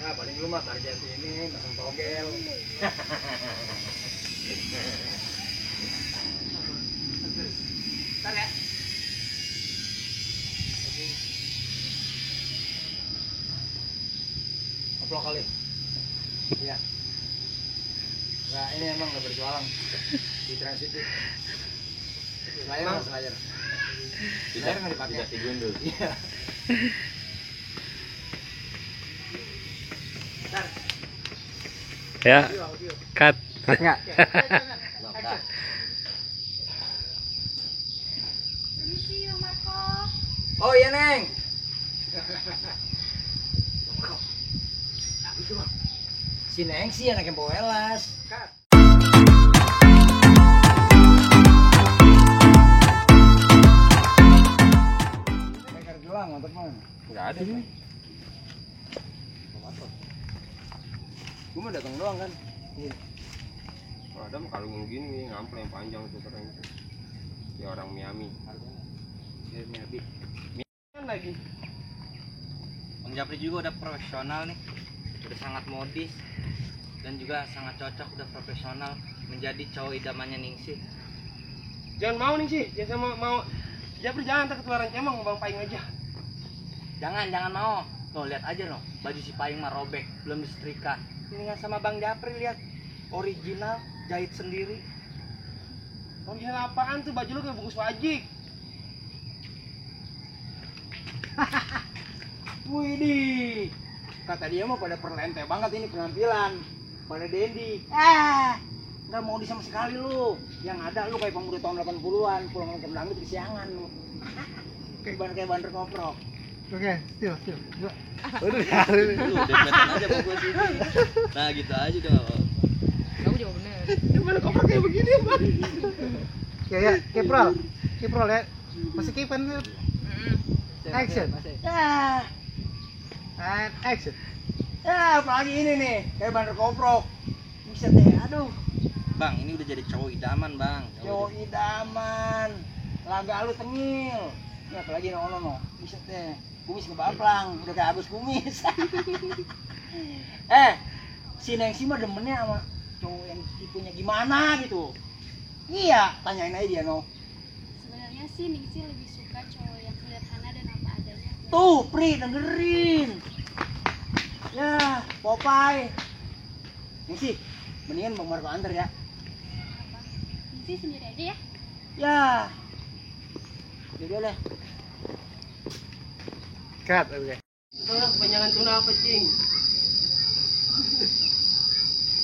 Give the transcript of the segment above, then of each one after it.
Nah, paling lu mah target ini pasang togel. Ntar ya. Oplok kali. Iya. Nah, ini emang nggak berjualan di transit. Layar nggak layar. Layar nggak dipakai. Dikasih gundul. Iya. Ya, cut. Enggak. Permisi, Om Marco. Oh iya, Neng. Si Neng sih anak yang bawa elas. Bengkel gelang untuk mana? Enggak ada. Gue mau datang doang kan. Iya. Kalau ada mah kalung yang gini, ngample yang panjang itu keren. Ya orang Miami. Ya, Miami. Kan lagi. Bang Japri juga udah profesional nih, udah sangat modis dan juga sangat cocok, udah profesional menjadi cowok idamannya Ningsih. Jangan mau nih sih, jangan mau. Japri jangan tak ketularan cemong, Bang Paing aja. Jangan mau. Tuh lihat aja loh, baju si Paing mah robek, belum disetrika. Mendingan sama Bang Japri, lihat original, jahit sendiri. Original apaan tuh, baju lu kayak bungkus wajik. Widih. Kata dia mah pada perlente banget ini penampilan. Pada dandy. Nggak mau di sama sekali lu. Yang ada lu kayak pemuda tahun 80-an, pulang nonton dangdut kesiangan lu. Kayak bandar koprok. Oke, still. Lu dempletan aja sama gua sih. Nah gitu aja dong. Kamu juga bener. Gimana koper kayak begini, Bang? Ya, Kiprol ya. Masih kipan lu. Action. And action. Ya, apalagi ini nih, kayak bandar koprok. Bisa deh, aduh. Bang, ini udah jadi cowok idaman, Bang. Cowok idaman. Laga lu tengil. Ini apalagi no. Bisa deh. Kumis ngebaplang, udah kayak habis kumis. Si Nengsi mah demennya sama cowok yang tipenya gimana gitu. Iya, tanyain aja dia no. Sebenarnya sih Ningsih lebih suka cowok yang sederhana dan apa adanya. Tuh, Pri, dengerin. Ya, Popeye. Nengsi, mendingan Bang Marco antar ya. Apa? Ningsih sendiri aja ya. Ya. Jadi deh. Cut, oke. Tuna kepanjangan tuna apa, Cing?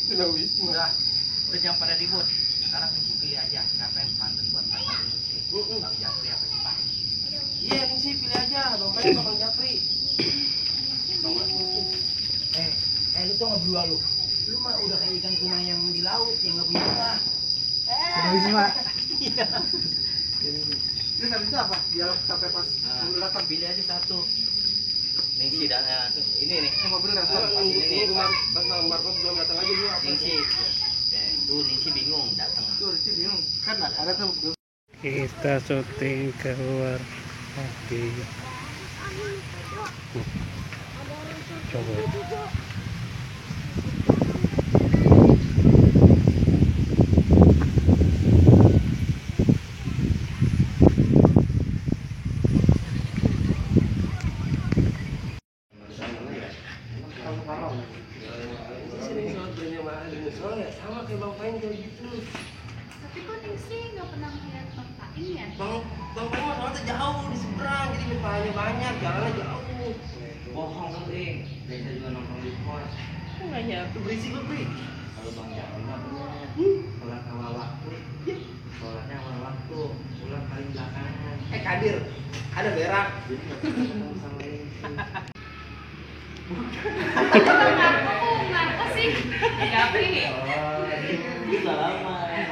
Tuna wisma. Udah jangan pada ribut. Sekarang Ningsih pilih aja siapa yang pantas buat pacar Ningsih. Bang Japri apa si Paing? Iya, nih sih pilih aja, Bang Paing sama Bang Japri. Lu tuh nggak berdua lu. Lu mah udah kayak ikan tuna yang di laut yang nggak punya muka. Wisma. Iya. Ini habis itu apa? Dialog sampai pas Lu datang pilih aja satu. Ningsih dan ini nih. mobil Ini Bang Marco belum datang aja dulu. Ningsih. Tuh Ningsih bingung datang. Tuh, di sini bingung. Kan ada tuh. Kita syuting keluar lagi. Coba. Sama kayak Bang Paing kayak gitu. Tapi kok Ningsih nggak pernah melihat Bang Paing ya? Bang Paing mah soalnya jauh di seberang, jadi mukanya banyak, jalannya jauh. Bohong lu, Ding. Biasa juga nongkrong di kos. Kok nggak nyatu berisik lu, Pri? Kalau Bang Japri mah bener. Sholat awal waktu. Sholatnya awal waktu. Pulang paling belakangan. Kadir, ada berak. Jadi nggak ketemu sama Ningsih. Bang Marco sih. Japri nih. Ini salaman.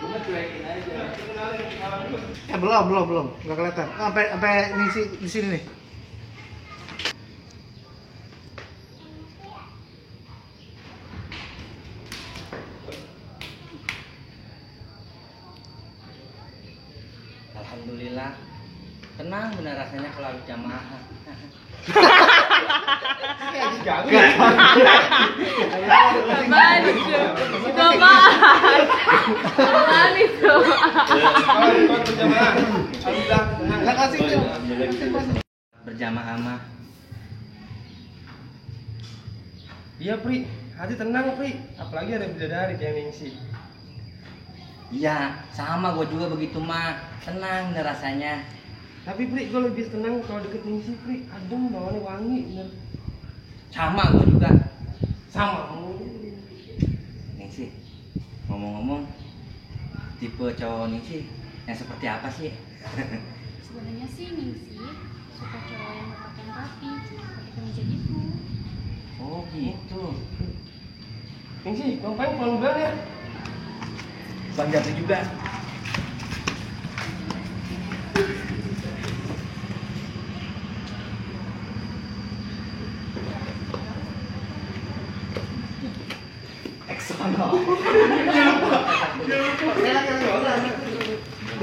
Cuma cuekin aja. Belum. Enggak kelihatan. Sampai ngisi di sini nih. Alhamdulillah. Tenang benar rasanya kalau harus jamaah. Apaan itu? Itu apaan? Apaan itu? Berjamaah. Iya Pri, hati tenang Pri, apalagi ada bidadari kayak Ningsi. Iya, sama gue juga begitu mah. Tenang deh rasanya. Tapi Pri, gue lebih tenang kalau deket Ningsi Pri, adem bawaannya wangi bener. Sama gue juga. Sama. Ningsi, ngomong-ngomong, tipe cowok Ningsi yang seperti apa sih? Sebenarnya sih Ningsi suka cowok yang berpakaian rapi, pakai kemeja gitu. Oh gitu. Ningsi, ngapain pulang duluan ya? Bang Jatuh juga.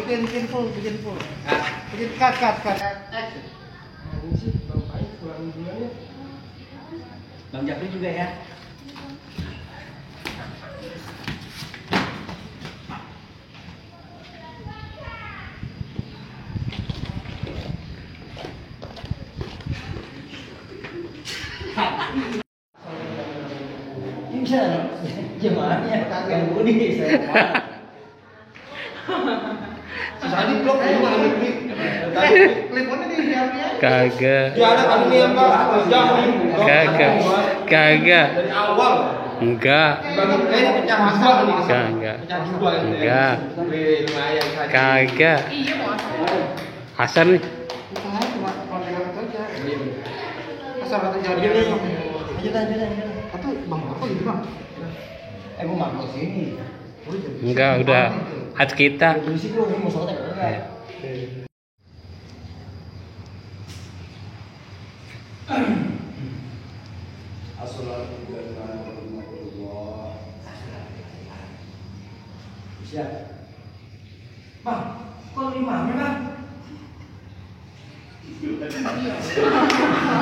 Bikin full. Bikin cut. Action. Ningsi, ngapain pulang duluan ya? Bang Jatuh juga ya. Gimana ya? Yang Budi saya Tadi blok ini ada klip. Kliponnya di diamnya. Kagak. Ya ada kali ini apa? Jam Kagak. dari awal. Enggak. Ini pecah masalah nih. Kagak. Pecah dua ini. Enggak. Lumayan saja. Kagak. Hasan nih. Kita cuma kondangan saja. Asal kata jadi. Lanjut. Atau bang apa gitu bang? Gua mau ke sini. Enggak, udah hati kita. Berisik lu, mau sholat enggak? Siap. Bang, kok imamnya bang?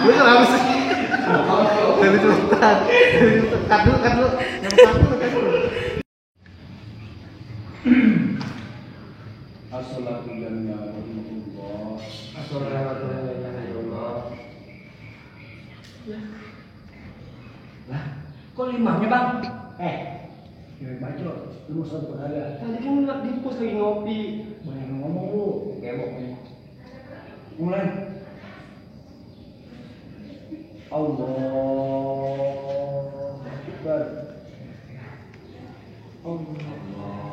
Lu kenapa sih? Dari cepetan. Cut dulu. Yang satu cut dulu. Lah, kok imamnya bang? Baju, lu mau sholat kagak? Tadi kan lu di pos lagi ngopi. Banyak ngomong lu, gebok nih. Mulai. Allah Akbar. Allah.